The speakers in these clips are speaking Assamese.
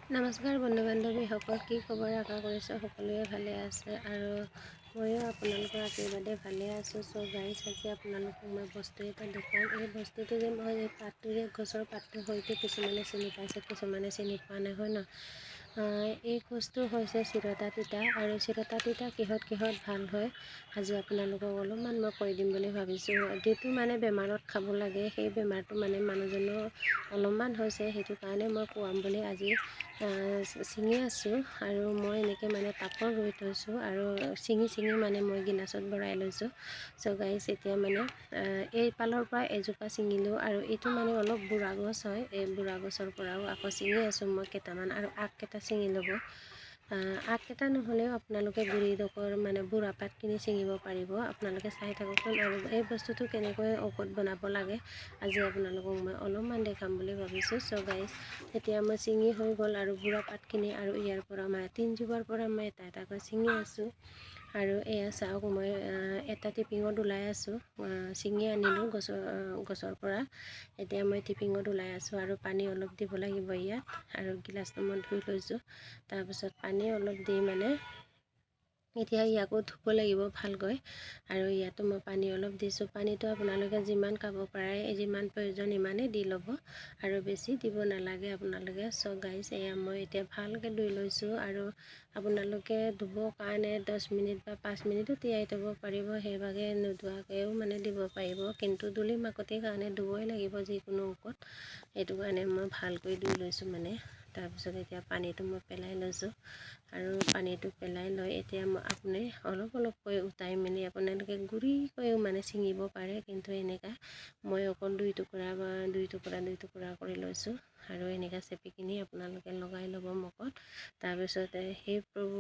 নমস্কাৰ বন্ধু বান্ধৱীসকল, কি খবৰ? আশা কৰিছোঁ সকলোৱে ভালে আছে আৰু ময়ো আপোনালোকৰ আশীৰ্বাদে ভালে আছোঁ। চ' গাইজ, আজি আপোনালোকক মই বস্তু এটা দেখুৱাম। এই বস্তুটো যে মই এই পাতটো যে গছৰ পাতটো হয়তো কিছুমানে চিনি পাইছে, কিছুমানে চিনি পোৱা নাই, হয় ন? এই গছটো হৈছে চিৰতা তিতা আৰু চিৰতা তিতা কিহত কিহত ভাল হয়, আজি আপোনালোকক অলপমান মই কৈ দিম বুলি ভাবিছোঁ। যিটো মানে বেমাৰত খাব লাগে, সেই বেমাৰটো মানে মানুহজনৰ অলপমান হৈছে, সেইটো কাৰণে মই খুৱাম বুলি আজি ছিঙি আছোঁ। আৰু মই এনেকৈ মানে টাবত ৰুই থৈছোঁ আৰু ছিঙি ছিঙি মানে মই গিলাচত ভৰাই লৈছোঁ। চ' গাইজ, এতিয়া মানে এইফালৰ পৰা এজোপা ছিঙিলোঁ আৰু এইটো মানে অলপ বুঢ়া গছ হয়, এই বুঢ়া গছৰ পৰাও আকৌ ছিঙি আছোঁ মই কেইটামান আৰু আগকেইটা ছিঙি ল'ব। আগকেইটা নহ'লেও আপোনালোকে গুৰিডোখৰ মানে বুঢ়া পাতখিনি ছিঙিব পাৰিব। আপোনালোকে চাই থাককচোন আৰু এই বস্তুটো কেনেকৈ ঔষধ বনাব লাগে, আজি আপোনালোকক মই অলপমান দেখাম বুলি ভাবিছোঁ। চ' গাইজ, এতিয়া মই ছিঙি হৈ গ'ল আৰু বুঢ়া পাতখিনি আৰু ইয়াৰ পৰা মই তিনিজোপাৰ পৰা মই এটা এটাকৈ ছিঙি আছোঁ। আৰু এয়া চাওক, মই এটা টিপিঙত ওলাই আছোঁ, ছিঙি আনিলোঁ গছৰ পৰা। এতিয়া মই টিপিঙত ওলাই আছোঁ আৰু পানী অলপ দিব লাগিব ইয়াত আৰু গিলাচটো মই ধুই লৈছোঁ। তাৰপিছত পানী অলপ দি মানে এতিয়া ইয়াকো ধুব লাগিব ভালকৈ আৰু ইয়াতো মই পানী অলপ দিছোঁ। পানীটো আপোনালোকে যিমান খাব পাৰে, যিমান প্ৰয়োজন সিমানেই দি ল'ব আৰু বেছি দিব নালাগে আপোনালোকে। চ' গাইজ, এয়া মই এতিয়া ভালকৈ ধুই লৈছোঁ আৰু আপোনালোকে ধুব কাৰণে 10 মিনিট বা 5 মিনিটো তিয়াই থ'ব পাৰিব, সেইভাগে নোধোৱাকৈও মানে দিব পাৰিব। কিন্তু ধূলি মাকতিৰ কাৰণে ধুবই লাগিব যিকোনো ঔষধ, সেইটো কাৰণে মই ভালকৈ ধুই লৈছোঁ মানে। তাৰপিছত এতিয়া পানীটো মই পেলাই লৈছোঁ আৰু পানীটো পেলাই লৈ এতিয়া মই আপুনি অলপ অলপকৈ উটাই মেলি আপোনালোকে গুৰিকৈও মানে ছিঙিব পাৰে। কিন্তু এনেকুৱা মই অকল দুই টুকুৰা বা দুই টুকুৰা দুই টুকুৰা কৰি লৈছোঁ আৰু এনেকুৱা চেপি কিনি আপোনালোকে লগাই ল'ব মুখত। তাৰপিছতে সেই প্ৰভু,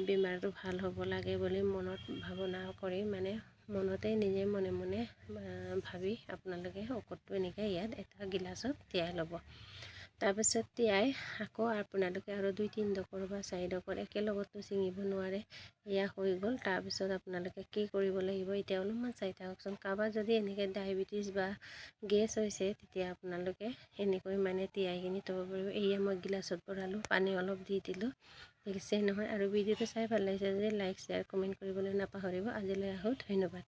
বেমাৰটো ভাল হ'ব লাগে বুলি মনত ভাৱনা কৰি, মানে মনতে নিজে মনে মনে ভাবি আপোনালোকে ঔষধটো এনেকৈ ইয়াত এটা গিলাচত তিয়াই ল'ব। তাৰপিছত তিয়াই আকৌ আপোনালোকে আৰু দুই তিনিডোখৰ বা চাৰিডোখৰ একেলগতো ছিঙিব নোৱাৰে। এয়া হৈ গ'ল। তাৰপিছত আপোনালোকে কি কৰিব লাগিব, এতিয়া অলপমান চাই থাককচোন। কাৰোবাৰ যদি এনেকৈ ডায়েবেটিছ বা গেছ হৈছে, তেতিয়া আপোনালোকে এনেকৈ মানে তিয়াই কিনি থ'ব পাৰিব। এয়া মই গিলাচত ভৰালোঁ, পানী অলপ দি দিলোঁ, দেখিছে নহয়? আৰু ভিডিঅ'টো চাই ভাল লাগিছে যদি লাইক, শ্বেয়াৰ, কমেণ্ট কৰিবলৈ নাপাহৰিব। আজিলৈ আহোঁ, ধন্যবাদ।